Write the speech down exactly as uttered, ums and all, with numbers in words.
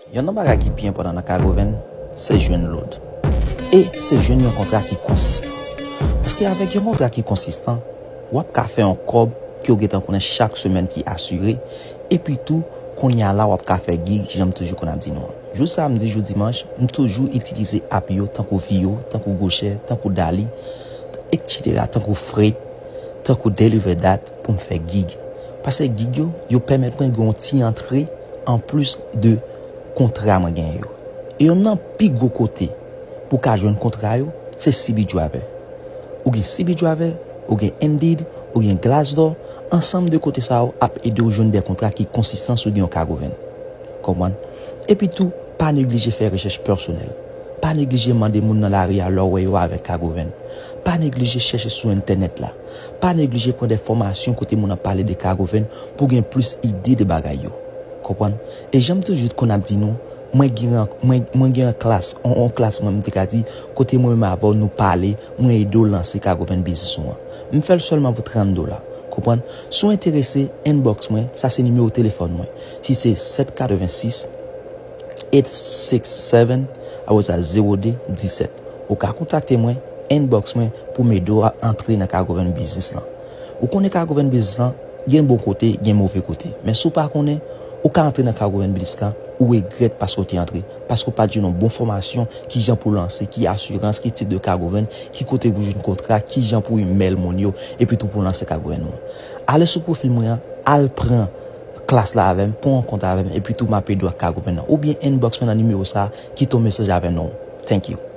Youn nan bagay ki pi enpòtan nan Cagoven, se jwenn load. E se jwenn yon kontra ki konsistan. Paske avèk yon kontra ki konsistan, w ap ka fè yon kòb ke w gentan konnen chak semèn ki asire. Epi tou, kounye a la w ap ka fè gig, jan m toujou konn ap di nou an. Jou samdi, jou dimanch, m toujou itilize app yo tankou Vio, tankou GoShare, tankou Dali, etsetera, tankou Freight, tankou Deliver Dat pou m fè gig. Paske gig yo, yo pèmèt mwen gen yon ti antre anplis de kontra mwen genyen yo. E youn nan pi gwo kote pou w ka jwenn kontra yo, se C B Driver. Ou gen C B Driver, ou gen Indeed, ou gen Glassdoor, ansanm de kote sa yo ap ede w jwenn de kontra ki konsistan si w gen yon Cagoven. Konprann? Epi tou, pa neglije fè rechèch pèsonèl. Pa neglije mande moun nan lari a lè w wè yo avèk Cagoven. Pa neglije chèche sou entènèt la. Pa neglije pran de fòmasyon kote moun ap pale de Cagoven pou gen plis ide de bagay yo. Konprann? E jan m toujou konn ap di nou, mwen gen, mwen, mwen gen yon klas, yon, yon klas mwen m te ka di, kote mwen menm avè w nou pale, mwen ede w lanse Cagoven biznis ou an. M fè l sèlman pou trant dola. Konprann? Si w enterese, inbox mwen, sa se nimewo telefòn mwen. Si se sèt katrevensis, eight six seven, arobaz zewo de disèt. Ou ka kontakte mwen, inbox mwen pou m ede w antre nan Cagoven biznis lan. Ou konnen Cagoven biznis lan, gen bon kote, gen move kote. Men si w pa konnen, ou ka antre nan Cagoven biznis lan, ou regrèt paske w te antre, paske w pa t jwenn yon bon fòmasyon, ki jan pou lanse, ki asirans, ki tip de Cagoven, ki kote pou jwenn kontra, ki jan pou imèl moun yo, epi tou pou lanse Cagoven ou an. Ale sou pwofil mwen an, al pran klas la avè m, pran yon kont avè m, epi tou m ap ede w ak Cagoven nan. Oubyen inbox mwen nan nimewo sa a, kite yon mesaj avè non w. Thank you.